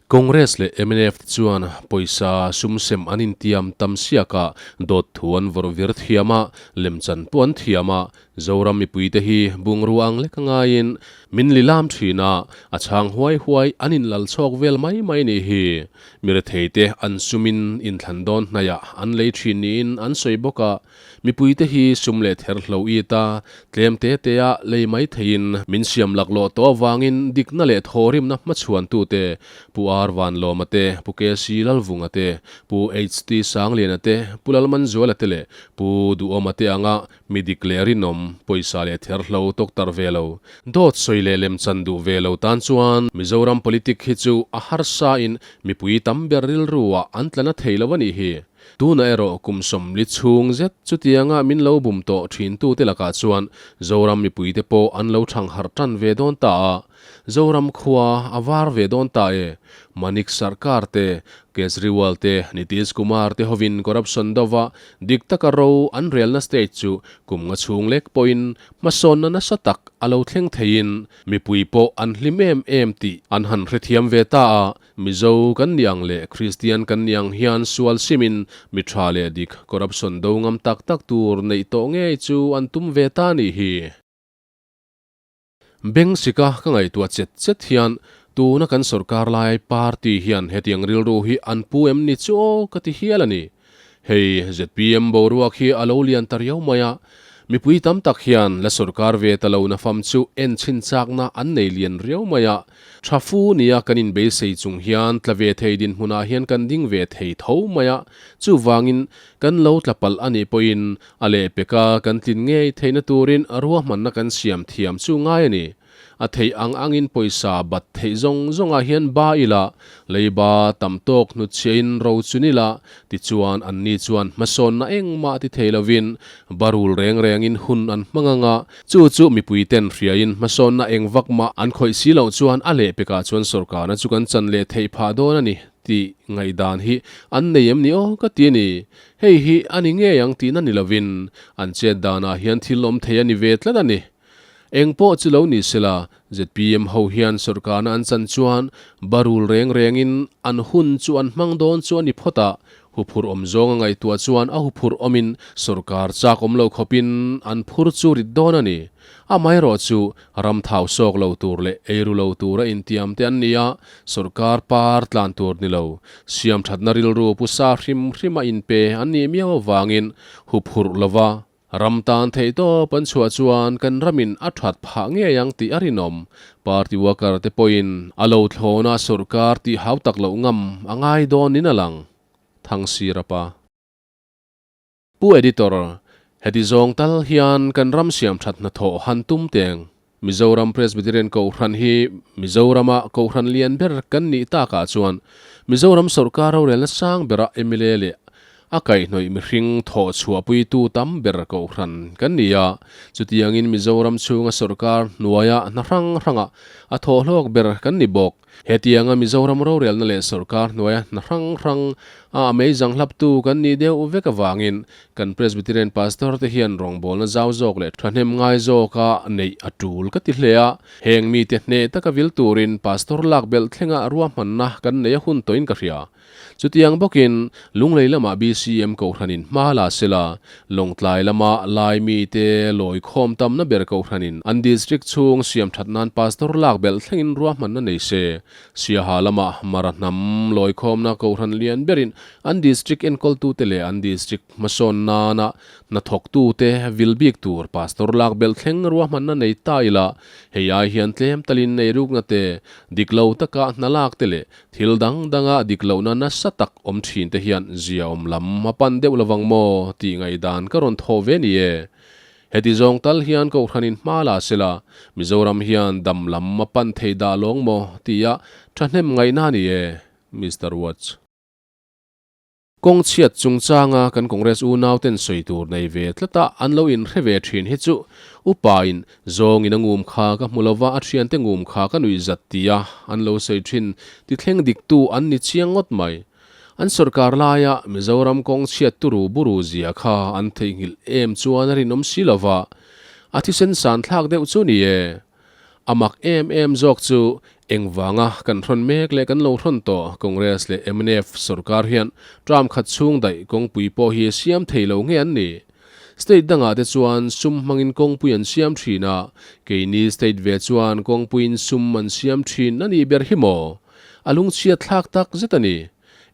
Congress leh mnf te chuan pawisa sum sem an intiam tam siak a, dawt thu an vawrh vir thiam a, lemchan pawh an thiam a, Zoram mipuite hi bungrua ang lek a ngaiin min lilam thin a, a chhang huai huai an inlal chhawk vel mai mai nih hi. Mi retheite an sumin inthlan dawn hnaiah an lei thin niin an sawi bawk a, Mipuite hi sum leh ther hlo it a, tlem te te a lei mai theiin min siam laklawh tawh avangin dikna leh thawhrimna hmachhuantute Pu R Vanlawma te, Pu KC Lalvunga te, Pu HT Sangliana te, Pu Lalmanzuala te leh Pu Duhawma te anga mi dik leh rinawm, pawisa leh ther hlo tawktar ve lo, dawt sawi leh lemchan duh ve lo tan chuan Mizoram politic hi chu a harsa in mipui tam ber rilru ah an tla na thei lo a nih hi. Tunah erawh kum 40 chhung zet chutianga min lo bum tawh thintute lakah chuan Zoram mipuite pawh an lo thang harh tan ve dawn ta a, Zoram khua a var ve dawn ta e. Manik Sarkar te, Kejriwal te, Nitish Kumar te hovin corruption dova dik taka ro an relna state chu kum nga chhung lek pawhin hmasawnna nasa tak a lo thleng theiin mipui pawh an hlim em em tih an han hrethiam ve ta a. Mizo kan ni ang leh Kristian kan ni ang hian sual simin mi tha leh dik corruption do ngam tak tak tur neih tawh ngei chu an tum ve ta nih hi. Beng sika ka ngaihtuah chet chet hian tuna kan sorkar lai party hian hetiang rilru hi an pu em ni chu aw ka ti hial a ni. Hei zpm boruak hi a lo lian ta riau mai a, mipui tam tak hian la sorkar ve ta lo nafam chu en chhin chakna an nei lian riau mai a, tha fu nia kan inbeisei chung hian tla ve thei dinhmunah hian kan ding ve thei tho mai a, chuvangin kan lo tla palh a nih pawhin a lehpeka kan tlin ngei theihna turin ruahmanna kan siam thiam chu ngai a ni. A theih ang angin pawisa bat theih zawng zawngah hian ba ila, leiba tam tawk hnutchhiahin ro chun ila, tichuan anni chuan hmasawnna engmah ti thei lovin barul reng rengin hun an hmang ang a, chu chu mipuiten hriain hmasawnna eng vak mah an khawih si loh chuan a lehpekah chuan sawrkarna chu kan chan leh theih phah dawn a ni tih ngaihdan hi an nei em ni aw ka ti a ni. Hei hi a ni ngei ang tihna ni lovin an chet danah hian thil awm thei a ni ve tlat a ni. Eng pawh chu lo ni sela, zpm ho hian sawrkarna an chan chuan barul reng rengin an hun chu an hmang dawn chu a ni phawt a, huphurh awm zawng a ngaihtuah chuan a huphurh awmin sawrkar chak awm lo khawpin an phur chu rit dawn a ni. Amaherawh chu ram thau sawk lo tur leh eiru lo tura intiam te an ni a, sawrkar par tlan tur ni lo, siamthatna rilru pu sa hrim hrima inpe an nih miau avangin huphurh lova, Ram tan theih tawp an chhuah chuan kan ramin a that phah ngei ang tih a rinawm. Party worker te pawhin a lo thlawna sawrkar tih hau tak loh ngam a ngai dawnin a lang. Thangsirapa. Pu Editor, heti zawng tal hian kan ram siam that hnathawh han tum teng. Mizoram Presbyterian Kohhran hi Mizorama Kohhran lian ber kan nih takah chuan Mizoram sawrkar rorelna sang bera mla leh a kaihhnawih mihring thawh chhuahpuitu tam ber Kohhran kan ni a. Chutiangin Mizoram chhunga sawrkar hnuaia hna hrang hranga a thawhhlawk ber kan ni bawk. Hetianga Mizoram rorelna leh sawrkar hnuaia hna hrang hrang a meizang hlaptu kan nih deuh vek avangin kan Presbyterian Pastor te hian rawngbawlna zau zawk leh thahnem ngai zawka neih a tul ka ti hle a. Heng mite hneh taka vil turin Pastor lak belh thlenga ruahmanna kan nei a hun tawhin ka hria. Chutiang bawkin Lunglei lamah BCM Kohhranin hma la sela, Lawngtlai lama Lai mite lawi khawm tamna ber Kohhranin an District chhung siam that nan Pastor lak belh thlengin ruahmanna nei se. Siaha lama Mara hnam lawi khawmna Kohhran lian berin an District enkawltute leh an District hmasawn nana hnathawktute vil bik tur Pastor lak belh thleng ruahmanna nei ta ila, hei ai hian tlem talin nei rukna te, dik lo taka hna lak te leh Thil dang danga dik lohna nasa tak awm thin te hian zia awm lam a pan deuh lovang maw tih ngaihdan ka rawn thawh ve ni e. Heti zawng tal hian Kohhranin hma la sela, Mizoram hian dam lam a pan thei dah lawng maw tia thahnem ngaihna a ni e. Mister Watch. Kawng chhiat chungchanga kan Congress unauten sawi tur nei ve tlata an lo inhre ve thin hi chu upain zawngin a ngum kha ka hmu lova a thiante ngum kha ka nuih zat tia an lo sawi thin ti thleng diktu an ni chiang ngawt mai. An sawrkar laia Mizoram kawng chhiat turu buru zia kha an theihnghilh em chuan a rinawm si lova a thisen san thlak deuh chu ni e. A mak em em zawk chu Engvanga kan hrawn mek leh kan lo hrawn tawh Congress leh mnf sorkar hian term khat chhung daih kawngpui pawh hi siam thei lo nge an ni? State dangah te chuan sum hmangin kawngpui an siam thin a, keini state ve chuan kawngpuiin sum an siam thin a nih ber hi maw? A lungchhiat thlak tak zet a ni.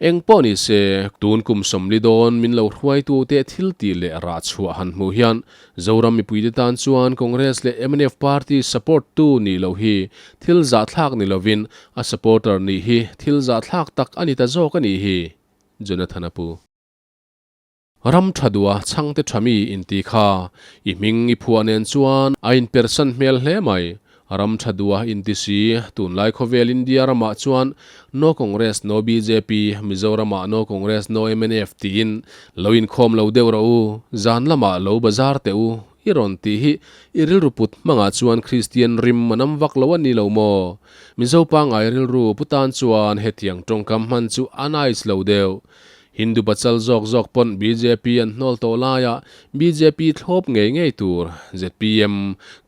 Eng pawh ni se, tun kum sawmli dawn min lo hruaitute thil tih leh rah chhuah han hmuh hian Zoram mipuite tan chuan Congress leh mnf party support tu nih loh hi thil zahthlak ni lovin a supporter nih hi thil zahthlak tak a ni ta zawk a nih hi. Jonathan a pu. Ram tha duha chhangte tha mi inti kha i hming i phuah nen chuan a inpersan hmel hle mai. Ram tha duha inti si, tunlai khawvel India ramah chuan No Congress No bjp, Mizoramah No Congress No mnf tiin lo inkhawm lo deuh rawh u, zan lamah lo bazar teh u i rawn tih hi i rilru put hmangah chuan Kristian rim a nam vak lo a ni lo maw? Mizo pangngai rilru pu tan chuan hetiang tawngkam hman chu a nice lo deuh. Hindu pachal zawk zawk pawn bjp an hnawl tawh laia bjp thlawp ngei ngei tur zpm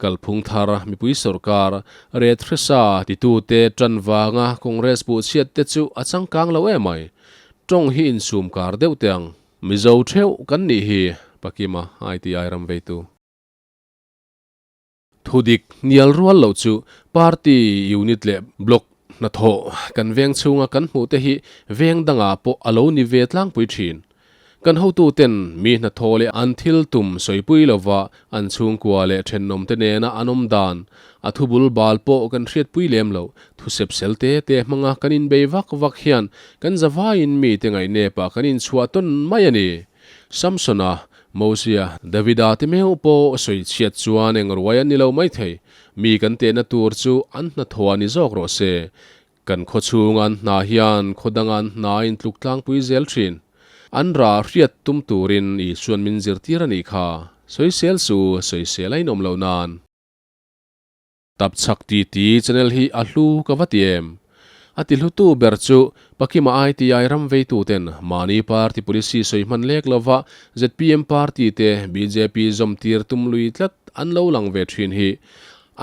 kalphung thar mipui sorkar ret hresa titute tan vanga Congress puh chhiat te chu a changkang lo emai. Tawng hi insum kar deuh teh ang. Mizo theuh kan nih hi Pakima ITI ram veitu. Thudik hnial rual loh chu party unit leh block hnathawh kan veng chhunga kan hmuh te hi veng dangah pawh a lo ni ve tlangpui thin. Kan hotuten mi hnathawh leh an thil tum sawipui lova an chhungkua leh thenawmte nena an awm dan, a thubul bal pawh kan hriatpui lem lo. Thusep sel te te hmanga kan inbei vak vak hian kan zavaiin mite ngaihnepah kan inchhuah tawn mai a ni. Samsona, Mosia, Davida te meuh pawh sawi chhiat chuan eng ruai an ni lo maithei. Mi kan tehna tur chu an hnathawh a ni zawk rawh se. Kan khaw chhunga an hna hian khaw danga an hna a intluk tlangpui zel thin. An rah hriat tum turin Isuan min zirtir a nih kha. Sawisel su, sawisel a inawm loh nan. Tapchhak titi channel hi a hlu ka va ti em? A ti hlutu ber chu Pakima ITI ram veituten mahni party policy sawi hman lek lova zpm party te bjp zawm tir tum lui tlat an lo lang ve thin hi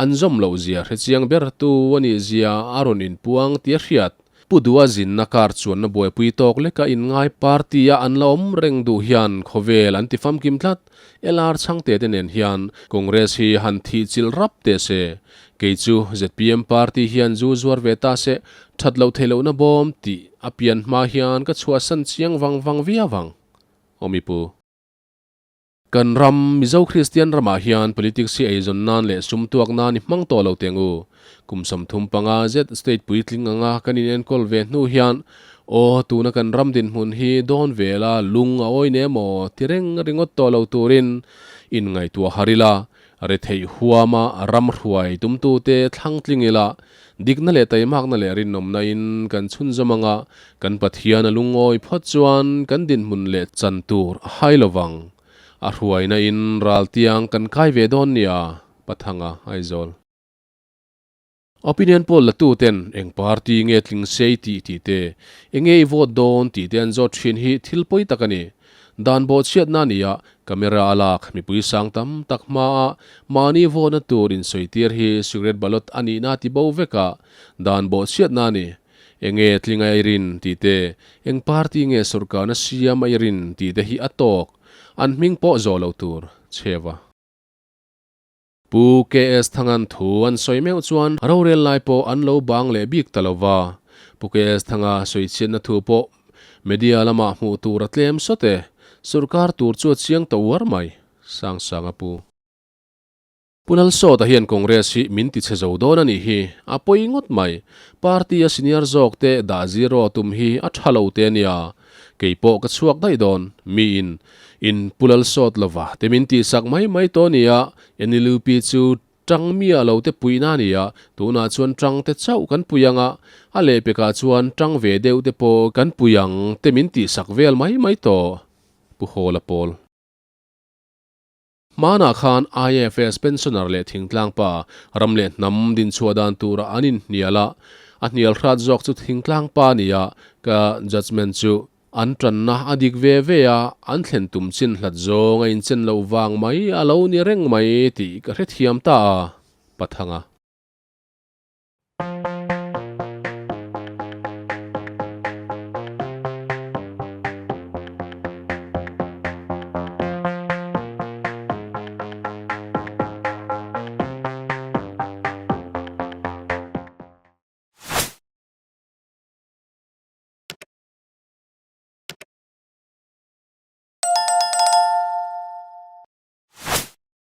an zawm loh zia hrechiang ber tu a nih zia a rawn inpuang tia hriat. Pu Dua zinna kar chuanna buaipui tawk leka inngai party-a an la awm reng duh hian khawvel an ti famkim tlat. LR Chhangte te nen hian Congress hi han thih chilh rap teh se. Kei chu zpm party hian zu zuar ve ta se, that loh theih lohna bawm tih a pian hma hian ka chhuahsan chiang vang vang viau ang. Awmi Pu. Kan ram, Mizo Kristian ramah hian politics hi eizawn nan leh sum tuak nan i hmang tawh lo teng u. Kum 35 zet state puitling anga kan inenkawl ve hnu hian, aw tuna kan ram dinhmun hi dawn vela lung a awi ne maw ti reng ringawt tawh lo turin inngaihtuah har ila, Retheih huama ram hruai tumtute thlang tling ila, dikna leh taimakna leh rinawmna in kan chhunzawm anga, kan Pathian a lungawi phawt chuan kan dinhmun leh chan tur a hai lovang. A hruaina in raltiang kan kai ve dawn nia, Pathanga, Aizawl. Opinion poll latu ten eng party nge tling sei tih tih te, enge i vote dawn tih te an zawt thin hi thil pawi tak a ni. Dan bawhchhiatna a ni a, camera a lak, mipui sang tam tak hmaa mahni vote na tur insawitir hi secret ballot a nihna a ti bo vek a, dan bawhchhiatna a ni. Enge tling a i rin tih te, eng party nge sawrkarna siam a i rin tih te hi a tawk, an hming pawh zawh loh tur, chheva. Pu KS Thanga'n thu an sawi meuh chuan rorel lai pawh an lo bang leh bik ta lo va. Pu KS Thanga sawi chhiatna thu pawh media lamah hmuh tur a tlem sawt e. Sorkar tur chu a chiang ta uar mai, Sangsang a pu. Pu Lalsawta hian Congress hi min ti chhe zo dawn a nih hi, a pawi ngawt mai. Party a senior zawk te dah zero tum hi a tha lo te a nia. Kei pawh ka chhuak daih dawn, miin in pu lal sawt lova te min tihsak mai mai tawh nia, NLUP chu tang miah lo te puihna a nia, tunah chuan tang te chauh kan pui ang a, a lehpekah chuan tang ve deuh te pawh kan pui ang te min tihsak vel mai mai tawh, Pu Hawla Pawl. Hmanah khan IFS pensioner leh thingtlang pa ram leh hnam dinchhuah dan turah an inhnial a, a hnial hrat zawk chu thingtlang pa a ni a, ka judgement chu an tanna a dik ve ve a, an thlen tum chin hlat zawng a inchen loh vang mai a lo ni reng mai tih ka hrethiam ta a, Pathanga.